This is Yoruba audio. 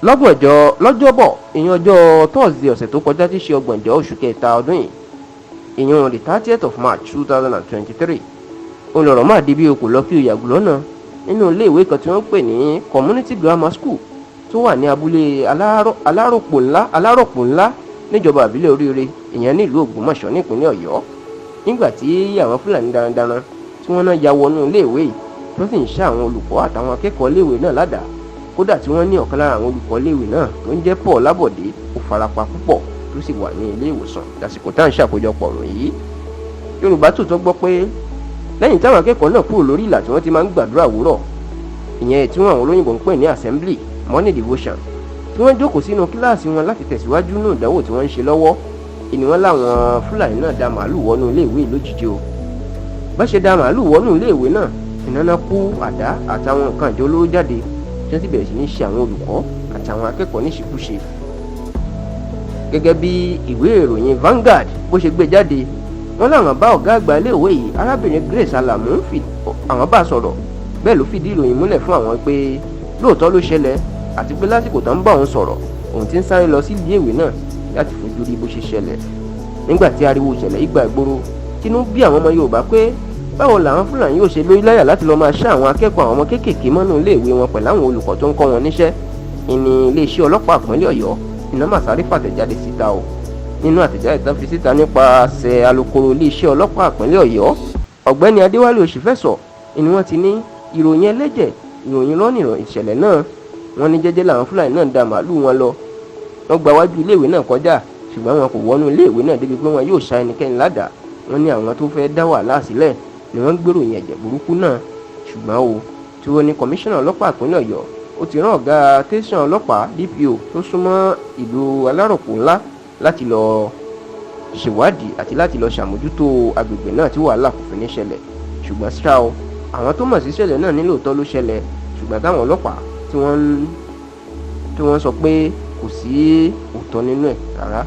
Lọ́gbọ̀njọ́ lọ́jọ́bọ̀, ìyẹn ọjọ́ Thursday ọ̀sẹ̀ tó kọjá, tí í ṣe 30 oṣù kẹta ọdún yìí, ìyẹn the 30th of March 2023, olọ̀rọ̀ máa di bí o kò lọ kí o yàgò lọ́nà nínú iléèwé kan tí wọ́n ń pè ní Community Grammar School tó wà ní abúlé Alárọ̀pọ̀ Ńlá níjọba ìbílẹ̀ Oríire, ìyẹn nílùú Ògbómọ̀ṣọ́ nípínlẹ̀ Ọ̀yọ́, nígbà tí àwọn Fúlàní darandaran tí wọ́n náà ya wọnú iléèwé yìí tó sì ń ṣá àwọn olùkọ́ àtàwọn akẹ́kọ̀ọ́ iléèwé náà ládàá. Kódà tí wọ́n ní ọ̀kan lára àwọn olùkọ́ iléèwé náà tó ń jẹ́ Paul Lábọ̀dé ó farapa púpọ̀ tó sì wà ní ilé ìwòsàn lásìkò tá à ń ṣàkójọpọ̀ ọ̀rọ̀ yìí. Yorùbá Tòótọ́ gbọ́ pé lẹ́yìn táwọn akẹ́kọ̀ọ́ náà kúrò lórí ìlà tí wọ́n ti máa ń gbàdúrà wúrọ̀, ìyẹn tí wọ́n àwọn olóyìnbó ń pè ní assembly, morning devotion, tí wọ́n jókòó sínú kíláàsì wọn láti tẹ̀síwájú nínú ìdánwò tí wọ́n ń ṣe lọ́wọ́, ìní wọn láwọn Fúlàní náà da màálù wọnú iléèwé lójijì o. Bá ṣe da màálù wọnú iléèwé náà, ìnáná kú àdá àtàwọn nǹkan ìjọ olóró jáde, tí wọ́n sì bẹ̀rẹ̀ sí ní ṣe àwọn olùkọ́ àtàwọn akẹ́kọ̀ọ́ níṣekúṣe. Gẹ́gẹ́ bí ìwé ìròyìn Vanguard bó ṣe gbé jáde, wọ́n láwọn bá ọ̀gá àgbà iléèwé yìí, arábìnrin Grace Alamu, fi àwọn bá sọ̀rọ̀. Bẹ́ẹ̀ ló fìdí ìròyìn múlẹ̀ fún àwọn pé lóòótọ́ ló ṣẹlẹ̀, àti pé lásìkò tó ń bá òun sọ̀rọ̀, òun ti ń sáré lọ sí iléèwé náà láti fojú rí bó ṣe ṣẹlẹ̀. Nígbà tí ariwo ìṣẹ̀lẹ̀ yìí gba ìgboro, tínú bí àwọn ọmọ Yorùbá pé báwo làwọn Fúlàní yóò ṣe lórí láyà láti lọ́ọ́ máa ṣá àwọn akẹ́kọ̀ọ́, àwọn ọmọ kéékèèké mọ́nú iléèwé wọn pẹ̀lú àwọn olùkọ́ tó ń kọ́ wọn níṣẹ́. Ìní iléeṣẹ́ ọlọ́pàá ìpínlẹ̀ Ọ̀yọ́ iná màsáré fàtẹ̀jáde síta o. Nínú àtẹ̀jáde tán fi síta nípasẹ̀ alukoro iléeṣẹ́ ọlọ́pàá ìpínlẹ̀ Ọ̀yọ́, Ọ̀gbẹ́ni Adéwálé Òṣìfẹ̀sọ, ni wọ́n ti ní ìròyìn ẹlẹ́jẹ̀, ìròyìn lọ́nà ìṣẹ̀lẹ̀ náà. Wọ́n ní jẹ́jẹ́ làwọn Fúlàní náà da màálù wọn lọ. Wọ́n gba wájú iléèwé náà kọjá, ṣùgbọ́n wọn kò wọnú iléèwé náà débi pé wọn yóò ṣá ẹnikẹ́ni ládàá. Wọ́n ní àwọn tó fẹ́ dá wàhálà sílẹ̀ ni wọ́n ń gbèròyìn ẹ̀jẹ̀ burúkú náà. Ṣùgbọ́n o, tí wọ́n ní kọmíṣánná ọlọ́pàá ìpínlẹ̀ Ọ̀yọ́ ó ti rán ọ̀gá tẹ̀sán ọlọ́pàá DPO tó súnmọ́ ìlú Alárọ̀pọ̀ Ńlá láti lọ ṣèwádìí àti láti lọ ṣàmójútó agbègbè náà tí wàhálà kò fi ní ṣẹlẹ̀. Ṣùgbọ́n ṣá o, àwọn tó mọ̀ sí ìṣẹ̀lẹ̀ náà ní lóòótọ́ ló ṣẹlẹ̀, ṣùgbọ́n táwọn ọlọ́pàá tí wọ́n sọ pé kò sí òótọ́ nínú ẹ̀ rárá.